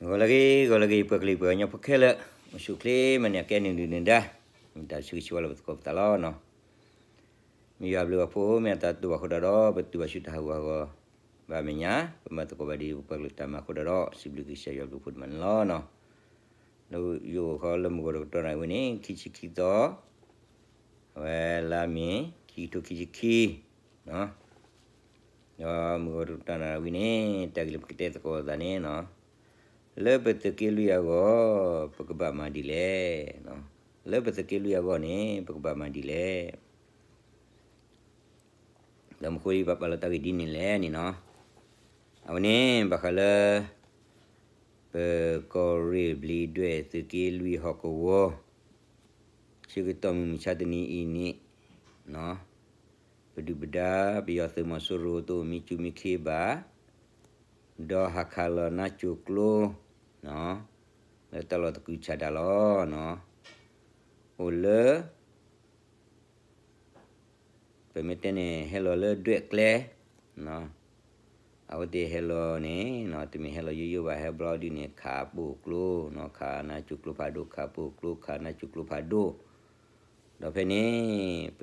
ဂီၤလၢအဂ့ၤ ဂီၤလၢအဂ့ၤ ပှၤကလုာ်ပှၤကညီဖိခဲလၢာ်, အိၣ်ဆူၣ်အိၣ်ချ့ မၤန့ၢ်အကဲန့ၣ်ဒုၣ်န့ၢ်ဒါ, မ့ၢ်တၢ်ဆၢဂ့ၤဆၢဝါလၢပသကိးပသးလီၤနီၤ. မ့ၢ်ယွၤအဘျုးအဖှိၣ် မ့ၢ်အတၢ်တိာ်ဘၣ်အဃိဒီး ပတုၤဘၣ်ဆူတၢ်ဟးဂူာ်ဟးဂီၤဘၣ်အမဲာ်ညါ, ပမၤသကိးဘၣ်ဒ်ပပှၤကလုာ်တၢ်မၤအဃိဒီး စံးဘျုးကစၢ်ယွၤအဘျုးအဖှိၣ်ဒိၣ်မးန့ၣ်လီၤနီၤ. ဒီးယအိၣ်ဃီလၢမုၢ်ဂီၤတကတီၢ်နၣ်ရံၣ်ဝဲန့ၣ် ခံဆံခံသီ, အဝဲလါမ့ၤ ခံကထိခံဆံခံ ဒီးမုၢ်ဂီၤတကတီၢ်နၣ်ရံၣ်ဝဲန့ၣ် တၢ်ဂ့ၢ်လၢပကတဲသကိးအသးန့ၣ်နီၤ, လၢပသုးက့လွံၢ်အဂီၢ် ပကဘၣ်မၤဒ်လဲၣ်, လၢပသုးက့လွံၢ်အဂီၢ်န့ၣ် ပကဘၣ်မၤဒ်လဲၣ်. ဒီးမူခိၣ်အံၤပာ်ပာ်လီၤတၢ်ဂ့ၢ်ဒ်န့ၣ်လဲၣ်န့ၣ်နီၤ, အဝဲန့ၣ် ဘၣ်ဃးလၢ ပကီၢ်ရ့ၣ်ဘျံးဒွဲၣ်သုးက့လွံၢ်ဟီၣ်ကဝီၤ ဆၢကတီၢ်မုၢ်မဆါတနံၤအံၤန့ၣ်, ပဒုၣ်ပဒါပယီၤသုးမီၤစိရိၤ တအိၣ်မံစူၢ်မံခ့ဘၣ်, ဒီးဟးခးလီၤနါစိၤကျိ လၢတၢ်လီၢ်တကုၤဆးဒးလီၤ. အိၣ်လၢ ပမ့ၢ်တဲန့ၣ် ဟဲလီၤလၢဒွဲၣ်ကျဲ, အဝဲသ့ၣ်ဟဲလီၤန့ၣ် တမ့ၢ်ဟဲလီၤယိယိဘၣ် ဟဲဘျီဒုန့ၣ် ခးပိာ်ကျိ, ခးနါစိၤကျိဖးဒိၣ်, ခးပိာ်ကျိ ခးနါစိၤကျိဖးဒိၣ်, ဒီးဖဲန့ၣ် ပ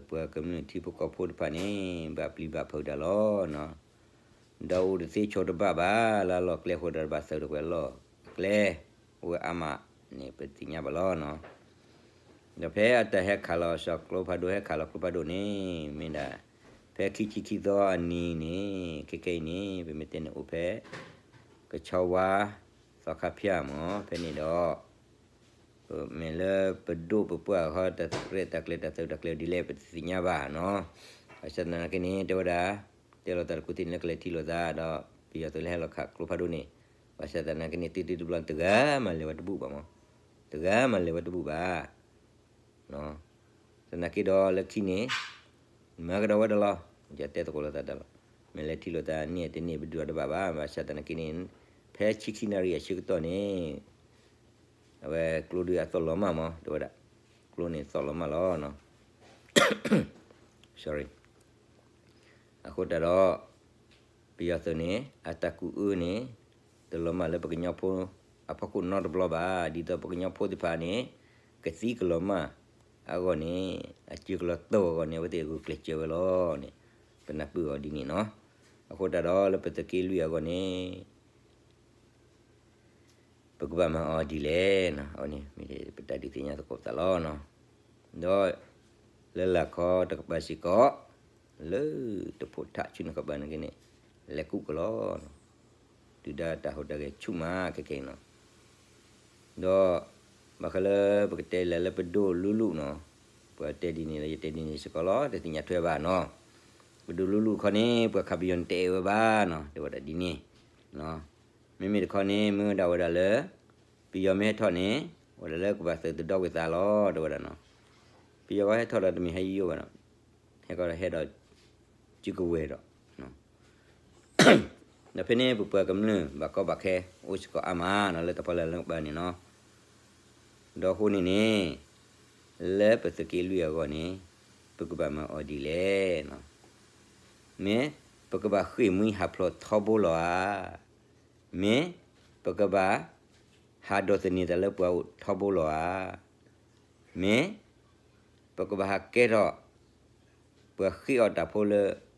ပှၤကမျၢၢ်ထံဖိကီၢ်ဖိတဖၣ်န့ၣ် ဘၣ်ပျံၤဘၣ်ဖုးတၢ်လီၤ. ဒီးအိၣ်တသ့ဆိးတဘၣ်ဘၣ် လၢအလီၢ်ကျဲဃိဒီးဘၣ်သုးတကွဲးလီၢ်ကျဲ အိၣ်ဝဲအါမးန့ၣ် ပသ့ၣ်ညါဘၣ်လီၤ. ဒီးဖဲအတၢ်ဟဲခးလီၤစ့ၢ်ကျိဖးဒိၣ် ဟဲခးလီၤကျိဖးဒိၣ်န့ၣ် မ့ၢ်ဒၣ် ဖဲခံဆံခံသီအနံၤန့ၣ် ခဲခဲအံၤန့ၣ် ပမ့ၢ်တဲန့ၣ်အိၣ်ဖဲ ကဆီဝါ သီခါဖၠၣ်မး ဖဲန့ၣ်ဒီး မ့ၢ်လၢပဒိၣ်ပပှၢ်ဃီတၢ်ရဲၣ်တၢ်ကျဲၤတၢ်သုးတၢ်ကျဲၤဒ်လဲၣ် ပတသ့ၣ်ညါဘၣ်နီၤ. ဘၣ်ဆၣ်သနာ်က့န့ၣ် တဲဝဲဒၣ် တဲလီၤတၢ်တကူၣ်သ့ၣ်န့ၣ် လၢကလဲၤထံၣ်လိာ်သးဒီး ပယီၤသုးလၢဟဲလီၤခးကျိဖးဒိၣ်န့ၣ် ဘၣ်ဆၣ်သနာ်က့န့ၣ် တ့တ့တဘျီတဂၤမၤလဲၤဝဲတဘူၣ်ဘၣ်မး, တဂၤမၤလဲၤဝဲတဘူၣ်ဘၣ်. သနာ်က့ဒီးလၢခံန့ၣ် မၤကဒီးဝဲဒၣ်လီၤ. ယတဲသကိးလိာ်သးတၢ်လီၤ. မ့ၢ်လဲၤထံၣ်လိာ်သးန့ၣ်တန့ၢ်ပဒုၣ်အီၤတဘၣ်ဘၣ်. ဘၣ်ဆၣ်သနာ်က့န့ၣ် ဖဲဆံခံနၣ်ရံၣ်အဆၢကတီၢ်န့ၣ် အဝဲကျိဒုးအသီၣ်လီၤမၢ်မး တဲဝဲဒၣ်. ကျိန့ၣ်သီၣ်လီၤမၢ်လီၤ. sorry အဃိတၢ်ဒီး ပယီၤသုးန့ၣ် အတၢ်ကူၣ်အၢန့ၣ် တလီၤမၢ်လၢပကညီဖိအဖီခိၣ်နီတဘျီဘၣ်. ဒ်သိးပကညီဖိသ့ၣ်တဖၣ်န့ၣ် ကသံကလီၤမၢ်အဂီၢ်န့ၣ် အစၢကလီၤတၢ်အဂီၢ်န့ၣ် အဝဲသ့ၣ်ဂုာ်ကျဲးစၢးဝဲလီၤန့ၣ် ပနၢ်ပၢၢ်အီၤဒ်န့ၣ်နီၤ. အဃိတၢ်ဒီးလၢပသုးက့လွံၢ်အဂီၢ်န့ၣ် ပကဘၣ်မၤအီၤဒ်လဲၣ်နီၤ. အဝဲန့ၣ်မ့ၢ်ပတၢ်ဒုးသ့ၣ်ညါသကိးပသးလီၤ. ဒီးလၢလၢခီတကပၤစ့ၢ်ကီး လၢတဖိးထးဆူနကပၤန့ၣ်က့န့ၣ် လဲၤကူၣ်ကလီၤ. တုၤဒၣ်တၢ်ဟူးတၢ်ဂဲၤဆူၣ်မးခဲခဲအံၤနီၤ. ဒီးဘၣ်ဃးလၢပကတဲလၢလၢပဒိၣ်လူလူနီၤ, ပှၤတဲဒ်န့ၣ်လၢယတဲဒ်န့ၣ်စ့ၢ်ကီးလီၤ တသ့ၣ်ညါထွဲဘၣ်နီၤ. ပဒိၣ်လူလူခီန့ၣ် ပှၤခးပယီၤန့ၣ်တအဲၣ်ဝဲဘၣ်နီၤ တဲဝဲဒၣ်ဒ်န့ၣ်. မ့မ့ၢ်တခီန့ၣ် မ့ၢ်ဝဲဒၣ်ဝဲဒၣ်လၢ ပယီၤမ့ၢ်ဟဲထီၣ်န့ၣ် ဝဲဒၣ်လၢကဘၣ်သုးတဒီဝံၤသးလီၤတဲဝဲဒၣ်နီၤ. ပယီၤဝဲဟဲထီၣ်ဒီးတမ့ၢ်ဟဲယိယိဘၣ်နီၤ, ဟဲကီးဒီးဟဲဒီး စုကဝဲၤဒီး ဒီးဖဲန့ၣ် ပပှၤကမျၢၢ်ဘၣ်ကီဘၣ်ခဲ အိၣ်စ့ၢ်ကီးအါမးနီၤ လၢတၢ်ဖီလာ်လၢကပၤန့ၣ်နီၤ. ဒီးအဃိန့ၣ်န့ၣ် လၢပသုးက့လွံၢ်အဂီၢ်န့ၣ် ပကဘၣ်မၤအီၤဒ်လဲၣ်နီၤ. မ့ၢ်ပကဘၣ်ဃ့ၢ်မှံဟးဖျိးထီဘိလီၤဧါ, မ့ၢ်ပကဘၣ်ဟးဒိးသန့ၤသးလၢပှၤအိၣ်ထီဘိလီၤဧါ, မ့ၢ်ပကဘၣ်ဟးကဲထီၣ် ပှၤဃ့အီၣ်တၢ်ဖိလၢ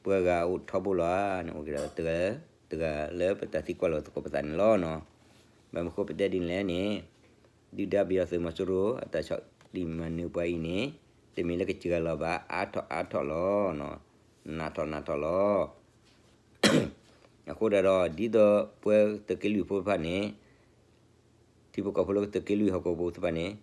ပှၤဂၤအိၣ်ထီဘိလီၤဧါန့ၣ် အိၣ်က့ၤဒီးတဂၤ တဂၤလၢပတၢ်သံကွၢ်လိာ်သကိးပသးန့ၣ်လီၤနီၤ. ဘၣ်မနုၤဃိပတဲဒ်န့ၣ်လဲၣ်န့ၣ် ဒုၣ်ဒါပယီၤသုးမီၤစိရိၤ အတၢ်ဆီၣ်တံၢ်မၤနၢၤပှၤအံၤန့ၣ် တမ့ၢ်လၢကစှၤလီၤဘၣ် အါထီၣ်အါထီၣ်လီၤ. နးထီၣ်နးထီၣ်လီၤ. အဃိတၢ်ဒီး ဒ်သိးပဝဲသုးက့လွံၢ်ဖိတဖၣ်န့ၣ် ထံဖိကီၢ်ဖိလၢသုးက့လွံၢ်ဟီၣ်ကဝီၤပူၤသ့ၣ်တဖၣ်န့ၣ်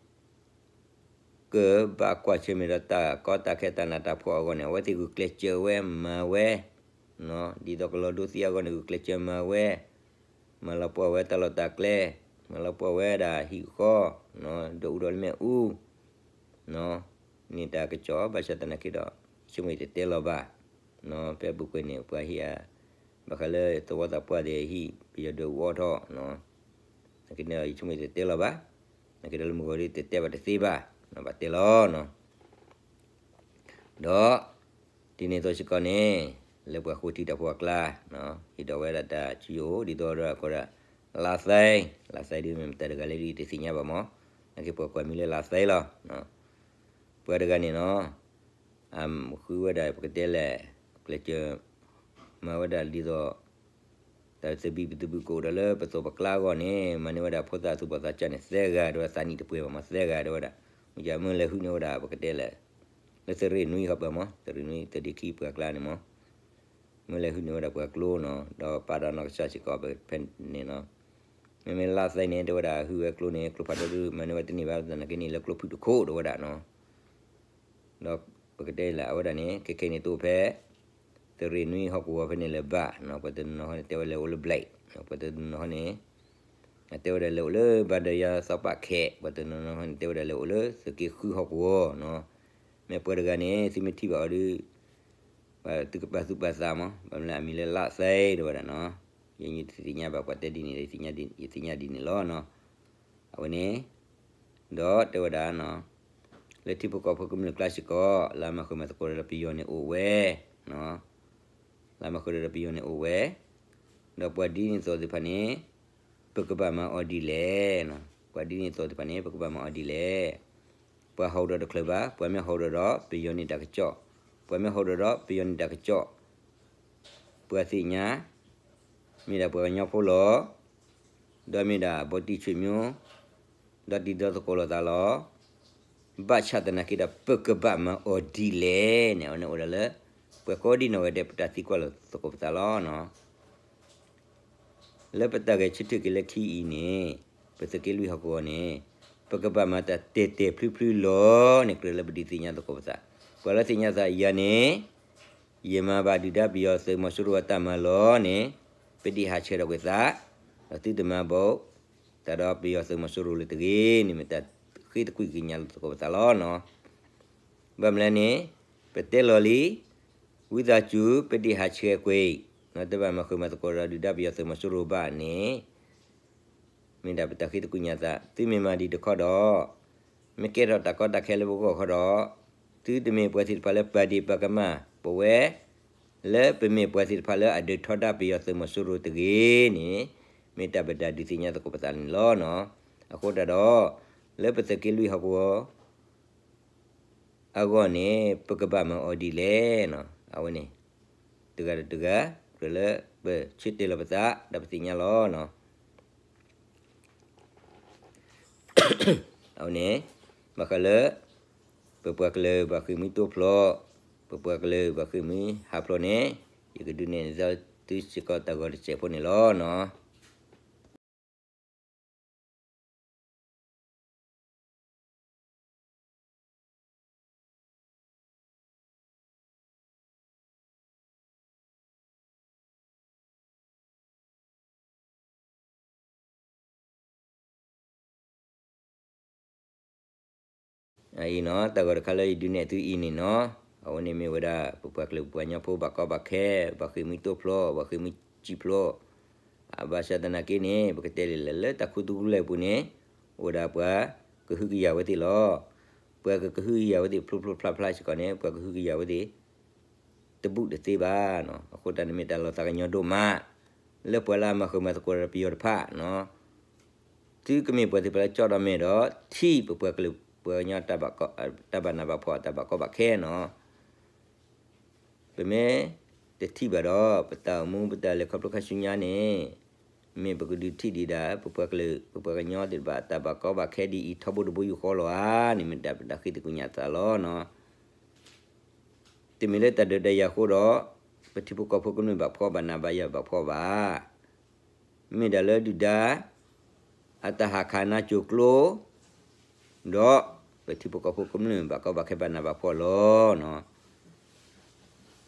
ကဘၣ်ကွၢ်ဆၢၣ်မဲာ်ဒီးတၢ်ကီတၢ်ခဲတၢ်နးတၢ်ဖှီၣ်အဂီၢ်န့ၣ် အဝဲသ့ၣ်ဂုာ်ကျဲးစၢးဝဲမၤဝဲ, ဒ်သိးကလီၤဒိသံအဂီၢ်န့ၣ် ဂုာ်ကျဲးစၢးမၤဝဲ, မၤလီၤပှီၢ်ဝဲတၢ်လီၢ်တၢ်ကျဲ, မၤလီၤပှီၢ်ဝဲဒၣ်ဟံၣ်ဃီ, ဒီးအူဒီးလၢမ့ၣ်အူ န့ၣ်တၢ်ကစီၣ် ဘၣ်ဆၣ်သနာ်က့ဒီး ယဆိကမိၣ်ယတတဲလီၤဘၣ်. ဖဲအပူၤကွံာ်န့ၣ် ပှၤဟံၣ်ဧါ, ဘၣ်ဃးလၢသဝီသးပှၢ်သ့ၣ်ဟံၣ် ပယီၤဒွဲၣ်အူအီၣ်ထီၣ်, နာ်က့န့ၣ်ဒီး ယဆိကမိၣ်ယတတဲလီၤဘၣ်. နာ်က့ဒီးလၢမုၢ်ဂီၤဒ်တတဲဘၣ်တသ့ဘၣ်, ဘၣ်တဲလီၤ. ဒီး ဒ်န့ၣ်အသိးစ့ၢ်ကီးန့ၣ် လၢပှၤဃိထံတၢ်ဖိအကျါ, ဟ့ၣ်ဒီးဝဲဒၣ်တၢ်ဆူယအိၣ် ဒ်သိးဒီးအဃိဒီး လါသဲ, လါသဲဒ်မ့ၢ်မတၤတဂၤလဲၣ်ဒ်တသ့ၣ်ညါဘၣ်မး, နာ်က့ပှၤကွၢ်မံၤလၢလါသဲလီၤ. ပှၤတဂၤန့ၣ်နီၤ, အဃုဝဲဒၣ်ပကတဲလဲၣ်, ကျဲးစၢး မၤဝဲဒၣ်ဒ်သိး တၢ်သဘံၣ်သဘုၣ်ကအိၣ်ဒီးလၢပသိးပကျါအဂီၢ်န့ၣ် မၤန့ၢ်ဝဲဒၣ်ဖိသၣ်သူၣ်ဘီၣ်သးစၢ်န့ၣ် သၢဂၤတဲဝဲဒၣ် သးနံၣ်တပှဲၤဘၣ်မး သၢဂၤတဲဝဲဒၣ်, မ့ၢ်လဲၤဟုၣ်န့ၢ်ဝဲဒၣ်ပကတဲလဲၣ်, လၢသုးရ့ၣ်နွံဟီၣ်ပၢၢ်မး, သုးရ့ၣ်နွံ သုးဒ့ခံပှၤကျါန့ၣ်မး မ့ၢ်လဲၤဟုၣ်န့ၢ်ဝဲဒၣ်ပှၤကျိနီၤ, ဒီးပာ်ဒီးနီၢ်ကစၢ်စ့ၢ်ကီးဖဲန့ၣ်နီၤ, မ့မ့ၢ်လါသဲန့ၣ် တဲဝဲဒၣ်ဟုၣ်ဝဲကျိန့ၣ် ကျိဖးဒိၣ်ဒုး မၤန့ၢ်ဝဲတန့ၢ်ဘၣ် သနာ်က့န့ၣ် လၢကျိဖုၣ်တခိၣ်တဲဝဲဒၣ်နီၤ, ဒီးပကတဲလဲၣ် အဝဲဒၣ်န့ၣ် ခဲခဲအံၤန့ၣ်တအိၣ်ဖဲ သုးရ့ၣ်နွံဟီၣ်ကဝီၤဖဲန့ၣ်လၢၤဘၣ်နီၤ, ပှၤတနီၤနီၤဟီန့ၣ် တဲဝဲလဲၤအိၣ်လၢဘျဲး, ပှၤတနီၤနီၤဟီန့ၣ် တဲဝဲဒၣ်လဲၤအိၣ်လၢဘၣ်ဒီးယၤသီပာ်ခဲ, ပှၤတနီၤနီၤဟီန့ၣ် တဲဝဲဒၣ်လဲၤအိၣ်လၢသုးက့ဃုဟီၣ်ကဝီၤနီၤ, မ့ၢ်ပှၤတဂၤန့ၣ် သုမ့ၢ်ထံၣ်ဘၣ်အီၤဒုး ပှၤသုကပာ်သူၣ်ပာ်သးမး, ဘၣ်မနုၤလဲၣ် အမံၤလၢလါသဲတဲဝဲဒၣ်နီၤ, ယဲယသ့ၣ်ညါဘၣ်ပှၤတဲဒ်န့ၣ် ယသ့ၣ်ညါဒ်န့ၣ်လီၤနီၤ, အဝဲန့ၣ် ဒီးတဲဝဲဒၣ်နီၤ, လၢထံဖိကီၢ်ဖိကမျၢၢ်ကျါစ့ၢ်ကီး လၢအမၤဃုာ်မၤသကိးဒီးပယီၤန့ၣ်အိၣ်ဝဲ, လၢအမၤဃုာ်ဒီးပယီၤန့ၣ်အိၣ်ဝဲ, ဒီးပှၤဒ်န့ၣ်သိးသ့ၣ်တဖၣ်န့ၣ် ပကဘၣ်မၤအီၤဒ်လဲၣ်, ပှၤဒ်န့ၣ်သိးသ့ၣ်တဖၣ်န့ၣ် ပကဘၣ်မၤအီၤဒ်လဲၣ်, ပှၤဟီၣ်ဒီးတချုးဘၣ်, ပှၤမ့ၢ်ဟီၣ်ဒီးဒီးပယီၤန့ၣ်တၢ်ကစီၣ်, ပှၤမ့ၢ်ဟီၣ်ဒီးဒီးပယီၤန့ၣ်တၢ်ကစီၣ် ပှၤသ့ၣ်ညါ မ့ၢ်ဒၣ်ပှၤကညီဖိလီၤ, ဒီးမ့ၢ်ဒၣ်ဘီတံၢ်ဆွေမျိုး, ဒီးတံၤဒီသကိးလိာ်သးလီၤ, ဘၣ်ဆၣ်သနာ်က့ဒီး ပကဘၣ်မၤအီၤဒ်လဲၣ်န့ၣ် အဝဲန့ၣ်အိၣ်ဒၣ်လၢ ပှၤကိးဒံနီၢ်ဂၤဒဲး ပတၢ်သံကွၢ်လိာ်သကိးပသးလီၤနီၤ. လၢပတၢ်ဂဲၤဆၢထၢၣ်က့ၤလၢခံအံၤန့ၣ် ပသုးက့လွံၢ်ဟီၣ်ကဝီၤန့ၣ် ပကဘၣ်မၤတၢ်တဲာ်တဲာ်ဖျုဖျုလီၤန့ၣ် ကြၢးလၢပဒုးသ့ၣ်ညါသကိးပသး, ပှၤလၢသ့ၣ်ညါသးယၤန့ၣ် ယမၤဘၣ်ဒုၣ်ဒါပယီၤသုးမီၤစိရိၤအတၢ်မၤလီၤန့ၣ် ပဒံးဟးဆှဲးဒီးကွံာ်သး, ဒီးသုတမၤဘၣ် တၢ်ဒီးပယီၤသုးမီၤစိရိၤလၢၤတဂ့ၤန့ၣ် မ့ၢ်တၢ်ဃ့သကွံာ်ကညးလိာ်သကိးပသးလီၤနီၤ. ဘၣ်မနုၤလဲၣ်န့ၣ် ပတဲလီၤလံ, ဝံသးစူၤ ပဒံးဟးဆှဲးကွံာ်, တဘၣ်မၤဃုာ်မၤသကိးဒီးဒုၣ်ဒါပယီၤသုးမီၤစိရိၤဘၣ်န့ၣ် မ့ၢ်ဒၣ်ပတၢ်ဃ့သကွံာ်ကညးသး, သုမ့ၢ်မၤဒံးတခီဒီး မ့ၢ်ကဲထီၣ်တၢ်ကီတၢ်ခဲလၢပဂီၢ်ခီဒီး သုတမ့ၢ်ပှၤသ့ၣ်တဖၣ်လၢပာ်ဒ့ၣ်ပာ်ကမၣ်ပဝဲ လၢပမ့ၢ်ပှၤသ့ၣ်တဖၣ်လၢအဒုးထီဒါပယီၤသုးမီၤစိရိၤတဂ့ၤန့ၣ် မ့ၢ်တၢ်ပတၢ်ဒုးသ့ၣ်ညါသကိးပသးန့ၣ်လီၤနီၤ. အဃိတၢ်ဒီး လၢပသုးက့လွံၢ်ဟီၣ်ကဝီၤ အဂီၢ်န့ၣ် ပကဘၣ်မၤအီၤဒ်လဲၣ်နီၤ. အဝဲန့ၣ် တဂၤဒီးတဂၤ ကြၢးလၢပဆၢတဲာ်လီၤပသး ဒီးပသ့ၣ်ညါလီၤနီၤ. အဝဲန့ၣ် ဘၣ်ဃးလၢ ပပှၤကလုာ်ဘၣ်ဃ့ၢ်မှံတိဖျိ, ပပှၤကလုာ်ဘၣ်ဃ့ၢ်မှံဟးဖျိးန့ၣ် ယကဒုးနဲၣ်သုစ့ၢ်ကီးတၢ်ဂီၤတစဲးဖိန့ၣ်လီၤနီၤ. အံၤနီၤ တၢ်ဂီၤတခါလၢယဒုးနဲၣ်သုအံၤန့ၣ်နီၤ, အဝဲန့ၣ်မ့ၢ်ဝဲဒၣ် ပပှၤကလုာ်ပပှၤကညီဖိဘၣ်ကီဘၣ်ခဲ, ဘၣ်ဃ့ၢ်မှံတိဖျိ, ဘၣ်ဃ့ၢ်မှံစံၣ်ဖျိ, အဘၣ်ဆၣ်သနာ်က့န့ၣ် ပကတဲလဲၣ်လဲၣ် လၢတၢ်ခူသူၣ်ကလဲၢ်ပူၤန့ၣ် အိၣ်ဒၣ်ပှၤကဟုကယာ်ဝဲသ့ၣ်လီၤ. ပှၤကကဟုကယာ်ဝဲသ့ၣ်ဖျိဖျိဖျါဖျါစ့ၢ်ကီးန့ၣ် ပှၤကဟုကယာ်ဝဲသ့ၣ် တဘူၣ်တသ့ဘၣ်နီၤ. အဃိတၢ်န့ၣ်မ့ၢ်တၢ်လီၤသးကညီၤဒိၣ်မး လၢပှၤလၢအမၤဃုာ်မၤသကိးဒီးပယီၤတဖၣ်နီၤ. သုကမ့ၢ်ပှၤသ့ၣ်တဖၣ်လၢကၠီၣ်ဒီးမဲာ်ဒီး ထံၣ်ပပှၤကလုာ်ပှၤကညီ တၢ်ဘၣ်နးဘၣ်ဖှီၣ်တၢ်ဘၣ်ကီဘၣ်ခဲနီၤ. ပမ့ၢ်တထံၣ်ဘၣ်ဒီး ပတၢ်အိၣ်မူပတၢ်လဲၤခီဖျိခါဆူညါန့ၣ် မ့ၢ်ပကဒုးထံၣ်ဒံးဒၣ် ပပှၤကလုာ် ပပှၤကညီသ့ၣ်တဖၣ် တၢ်ဘၣ်ကီဘၣ်ခဲဒ်အံၤ ထီဘိတဘိယူၢ်ဃီလီၤဧါန့ၣ် မ့ၢ်တၢ်ပတၢ်ဃ့သကွံာ်ကညးသးလီၤနီၤ. တမ့ၢ်လၢတၢ်ဒုးတၢ်ယၤအဃိဒီး ပထံဖိကီၢ်ဖိကမျၢၢ်ဘၣ်ဖှီၣ်ဘၣ်နးဘၣ်ယၤဘၣ်ဖှီၣ်ဘၣ်. မ့ၢ်ဒၣ်လၢဒုၣ်ဒါ အတၢ်ဟးခးနါစိၤကျိ ဒီး ပထံဖိကီၢ်ဖိကမျၢၢ်ဘၣ်ကီဘၣ်ခဲဘၣ်နးဘၣ်ဖှီၣ်လီၤနီၤ.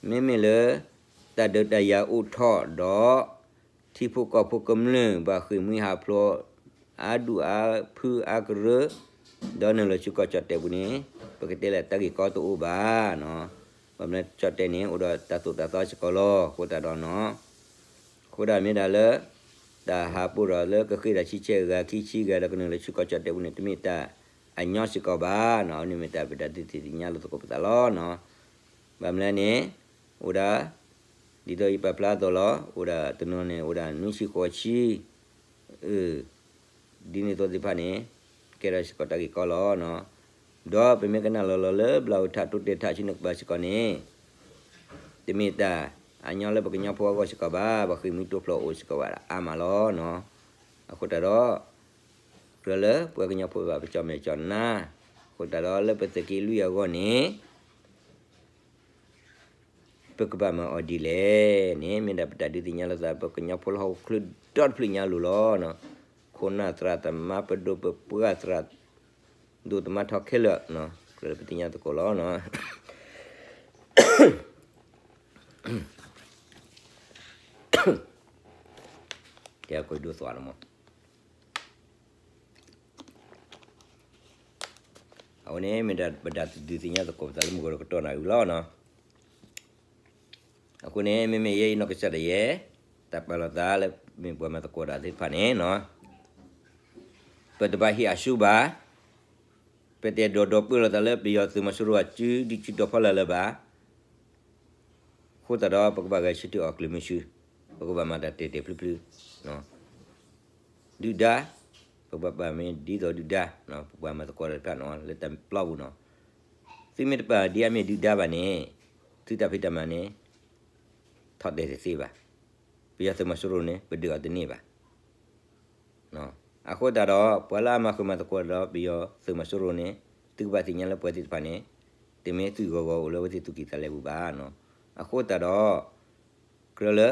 မ့မ့ၢ်လၢ တၢ်ဒုးတၢ်ယၤအိၣ်ထီၣ်ဒီး ထံဖိကီၢ်ဖိကမျၢၢ်ဘၣ်ဃ့ၢ်မှံဟးဖျိး အါဒူၣ်အါဖုအါကရၢ ဒီးနုာ်လီၤဆူကီၢ်ကၠီၣ်တဲာ်ပူၤန့ၣ် ပကတဲလၢတၢ်ဂ့ၢ်ကီတအိၣ်ဘၣ်နီၤ. ဘၣ်မနုၤကၠီၣ်တဲာ်န့ၣ် အိၣ်ဒီးတၢ်သိၣ်တၢ်သီစ့ၢ်ကီးလီၤ. အဃိသတးဒီးနီၤ အဃိဒၣ်မ့ၢ်ဒၣ်လၢ တၢ်ဟးပိာ်ဒီးလၢကဃ့ၢ်ဒီးဆံဆဲၣ်ဂၤခံဆံဂၤဒီးကနုာ်လီၤဆူကီၢ်ကၠီၣ်တဲာ်ပူၤန့ၣ် တမ့ၢ်တၢ်အညီစ့ၢ်ကီးဘၣ်နီၤ. အဝဲန့ၣ်မ့ၢ်တၢ်ပတၢ်ဒုးသ့ၣ်ညါလိာ်သကိးပသးလီၤနီၤ. ဘၣ်မနုၤလဲၣ်န့ၣ် အိၣ်ဒၣ် ဒ်သိးယပာ်ဖျါအသိးလီၤ. အိၣ်ဒၣ်တနီၤန့ၣ် အိၣ်ဒၣ်နွံဆံဃိးဆံ ဒ်န့ၣ်အသိးသ့ၣ်တဖၣ်န့ၣ် ကဲထီၣ်စ့ၢ်ကီးတၢ်ဂ့ၢ်ကီလီၤ. ဒီးပမ့ၢ်ကနၣ်လီၤလီၤလၢဘျးအူထၣ်တိတဲာ်ထၣ်ဆူနကပၤစ့ၢ်ကီးန့ၣ် တမ့ၢ်တၢ်အညီလၢပကညီဖိအဂီၢ်စ့ၢ်ကီးဘၣ်, ပှၤဃ့ၢ်မှံတိဖျိးအိၣ်စ့ၢ်ကီးဘၣ်အါမးလီၤ. အဃိသတးဒီး ကြၢးလၢပှၤကညီဖိဘၣ်ပကၠီၣ်မဲာ်ကၠီၣ်နါ, အဃိသတးဒီးလၢပသုးက့လွံၢ်အဂီၢ်န့ၣ် ပကဘၣ်မၤအီၤဒ်လဲၣ်န့ၣ် မ့ၢ်ဒၣ်ပတၢ်ဒုးသ့ၣ်ညါလိာ်သး ပကညီဖိလၢဟီၣ်ခိၣ်ချၢဒီတဖျၢၣ်ညါလိၤလီၤ. ခိၣ်နၢ်သရၣ်သမါပဒိၣ်ပပှၢ်သရၣ် ဒိၣ်သမါထီခဲလၢာ်, ကြၢးလၢပသ့ၣ်ညါသကိးလီၤ. ကဲကဒိၣ်သွးလီၤမး. အဝဲန့ၣ်မ့ၢ်ဒၣ်ပတၢ်ဒုးသ့ၣ်ညါသကိးပသးလၢမုၢ်ကီၤတကတီၢ်နၣ်ရံၣ်လီၤ. အဃိန့ၣ် မ့မ့ၢ်ယဲအံၤနီၢ်ကစၢ်ဒၣ်ယဲ တၢ်ပာ်လီၤသးလၢမ့ၢ်ပှၤမၤသကိးတၢ်သ့ၣ်တဖၣ်န့ၣ် ပတဘၣ်ဟ့ၣ်အဆူၣ်ဘၣ်, ပတအဲၣ်ဒိးဒိးပၢၢ်လိာ်သးလၢပယီၤသုးမီၤစိရိၤအစုဒုးစုတီၤဖီလာ်လၢၤဘၣ်. အဃိသတးဒီး ပကဘၣ်ဂဲၤဆၢထၢၣ်အီၤကျၢၤမုဆူ, ပကဘၣ်မၤတၢ်တဲာ်တဲာ်ဖျုးဖျုး ဒုၣ်ဒါ, ပကဘၣ်ပာ်မ့ၢ်ဒ်သိးဒုၣ်ဒါ, ပပှၤမၤသကိးတၢ်တဖၣ်န့ၣ် လၢတၢ်ပျီပူၤန့ၣ်, သုမ့ၢ်တပာ်ဒ်အမ့ၢ်ဒုၣ်ဒါဘၣ်န့ၣ် သုတၢ်ဖံးတၢ်မၤန့ၣ် ထီၣ်တဲာ်တသ့ဘၣ်. ပယီၤသုးမီၤစိရိၤန့ၣ် ပဒုးအီၤတန့ၢ်ဘၣ်. အဃိသတးဒီး ပှၤလၢအမၤဃုာ်မၤသကိးဒီးပယီၤသုးမီၤစိရိၤန့ၣ် သုကဘၣ်သ့ၣ်ညါလၢပှၤသ့ၣ်တဖၣ်န့ၣ် တမ့ၢ်သုးဂီၤဂီၤအိၣ်လၢအဝဲသ့ၣ်သူၣ်ကံၢ်သးလဲပူၤဘၣ်. အဃိသတးဒီး ကြၢးလၢ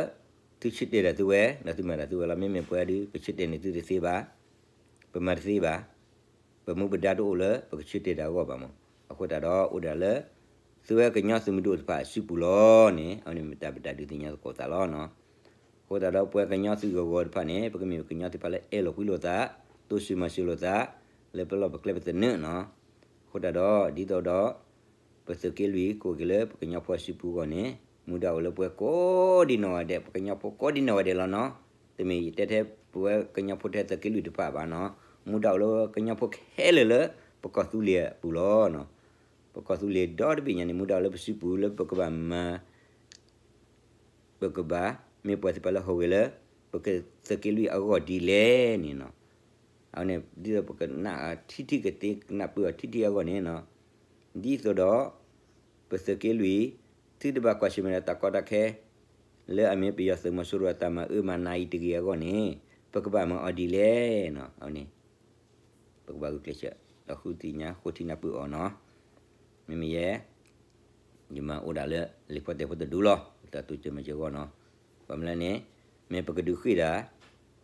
သုဆၢတဲာ်တၢ်သုဝဲ ဒီးသုမၤတၢ်သုဝဲလီၤ. မ့မ့ၢ်ပှၤဒုး ပဆၢတဲာ်န့ၢ်သုတသ့ဘၣ်, ပမၤတသ့ဘၣ်, ပမူပဒါတအိၣ်လၢပကဆၢတဲာ်တၢ်အဂီၢ်ဘၣ်မး. အဃိသတးဒီး အိၣ်ဒၣ်လၢ သုဝဲကညီသုးမုၢ်ဒိၣ်တဖၣ်အစုပူၤလီၤန့ၣ် အဝဲန့ၣ်မ့ၢ်တၢ်ပတၢ်ဒုးသ့ၣ်ညါသကိးသးလီၤ. အဃိသတးဒီး ပှၤကညီသုးဂီၤဂီၤတဖၣ်န့ၣ် ပကမ့ၢ်ပကညီသ့ၣ်တဖၣ်လၢအဲၣ်လိာ်ကွံလိာ်သး, တိစၢၤမၤစၢၤလိာ်သး လၢပလီၢ်ပကျဲပသနၢၣ်န့ၣ်. အဃိသတးဒီး ဒ်သိးဒီး ပသုးက့လွံၢ်ကအိၣ်က့ၤလၢပကညီဖိအစုပူၤအဂီၢ်န့ၣ် မူဒါအိၣ်လၢပှၤကိးဒံနီၢ်ဂၤဒဲး, ပကညီဖိကိးဒံနီၢ်ဂၤဒဲးလီၤန့ၣ်. တမ့ၢ်ယတဲထဲပဝဲကညီဖိထဲသုးက့လွံၢ်တဖၣ်ဘၣ်န့ၣ်, မူဒါအိၣ်လၢကညီဖိခဲလၢာ်လၢ ပကီၢ်သူလ့ၤအပူၤလီၤ. ပကီၢ်သူလ့ၤဒီတဘ့ၣ်ညါန့ၣ် မူဒါအိၣ်လၢပစုပူၤလၢပကဘၣ်မၤ ပကဘၣ်မ့ၢ်ပှၤသ့ၣ်တဖၣ်လၢဟူးဂဲၤလၢ ပကသုးက့လွံၢ်အဂီၢ်ဒ်လဲၣ်န့ၣ်. အဝဲန့ၣ် ဒ်သိးပကနၣ်ထံထံကသ့ ကနၢ်ပၢၢ်အီၤထံထံအဂီၢ်န့ၣ်, ဒ်သိးဒီး ပသုးက့လွံၢ် သုတဘၣ်ကွၢ်ဆၢၣ်မဲာ်ဒီးတၢ်ကီတၢ်ခဲ လၢအမ့ၢ်ပယီၤသုးမီၤစိရိၤအတၢ်မၤအၢမၤနးအံၤတဂ့ၤအဂီၢ်န့ၣ် ပကဘၣ်မၤအီၤဒ်လဲၣ်န့ၣ်. အဝဲန့ၣ် ပကဘၣ်ဂုာ်ကျဲးစၢး ဒီးဃုသ့ၣ်ညါဃိထံနၢ်ပၢၢ်အီၤန့ၣ်. မ့မ့ၢ်ယဲ ယမၤအိၣ်ဒၣ်လၢလံာ်ဖိတဲဖိတဒူလီၤ, တၢ်တိစၢၤမၤစၢၤအဂီၢ်န့ၣ်. ဘၣ်မနုၤလဲၣ်န့ၣ် မ့ၢ်ပကဒုးဃ့ၢ်ဒၣ်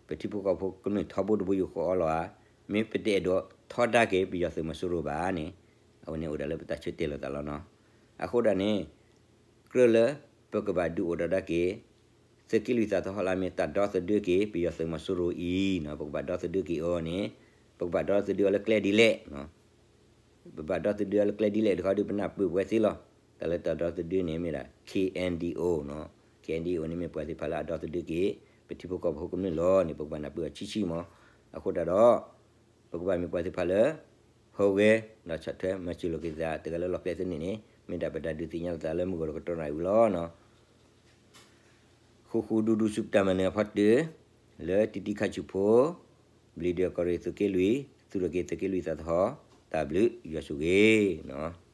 ပထံဖိကီၢ်ဖိကမျၢၢ်ထီဘိတဘိယူၢ်ဃီအီလီၤဧါ, မ့ၢ်ပတအဲၣ်ဒိးထီဒါက့ၤပယီၤသုးမီၤစိရိၤဘၣ်န့ၣ်, အဝဲန့ၣ်အိၣ်ဒၣ်လၢပတၢ်ဆၢတဲာ်လိာ်သးလီၤန့ၣ်. အဃိဒၣ်န့ၣ် ကြၢးလၢပကဘၣ်ဒုးအိၣ်ဒီးဒၣ်က့ၤ သုးက့လွံၢ်သးသဟီၣ်လၢအမ့ၢ်တၢ်ဒီသဒၢက့ၤ ပယီၤသုးမီၤစိရိၤအံၤန့ၣ်, ပကဘၣ်ဒီသဒၢက့ၤအီၤန့ၣ်, ပကဘၣ်ဒီသဒၢအီၤလၢကျဲဒ်လဲၣ် ပဘၣ်ဒီသဒၢအီၤလၢကျဲဒ်လဲၣ်တခီဒီး ပနၢ်ပၢၢ်ပဝဲသ့လီၤ. တၢ်လၢတၢ်ဒီသဒၢန့ၣ်မ့ၢ်ဒၣ် ခ့ၣ်အဲၣ်ယူၣ်အံၣ်အိၣ်န့ၣ်, ခ့ၣ်အဲၣ်ယူၣ်အံၣ်အိၣ်န့ၣ်မ့ၢ်ပှၤသ့ၣ်တဖၣ်လၢအဒီသဒၢက့ၤ ပထံဖိကီၢ်ဖိကမျၢၢ်လီၤန့ၣ် ပကဘၣ်နၢ်ပၢၢ်အီၤဆံးဆံးမး. အဃိတၢ်ဒီး ပကဘၣ်မ့ၢ်ပှၤသ့ၣ်တဖၣ်လၢ ဟူးဂဲၤ ဒီးဆီၣ်ထွဲမၤစၢၤလိာ်က့ၤသး တဂၤလၢလီၢ်ကျဲသန့ၣ်န့ၣ် မ့ၢ်ဒၣ်ပတၢ်ဒုးသ့ၣ်ညါလိာ်သးလၢမုၢ်ဂီၤတကတီၢ်နၣ်ရံၣ်ဝံၤလီၤ. ဃူဃူဒူဒူဆူပတၢ်မၤနၢၤအဖီတၢၢ် လၢတံၤတံၤခါဆူၣ်ဖိ ဘျံးဒွဲၣ်ကီၢ်ရ့ၣ်သုးက့လွံၢ် သုးရ့ၣ်က့ၤသုးက့လွံၢ်သးသဟီၣ် တၢ်ဘျုးယွၤဆိၣ်ဂ့ၤန့ၣ်.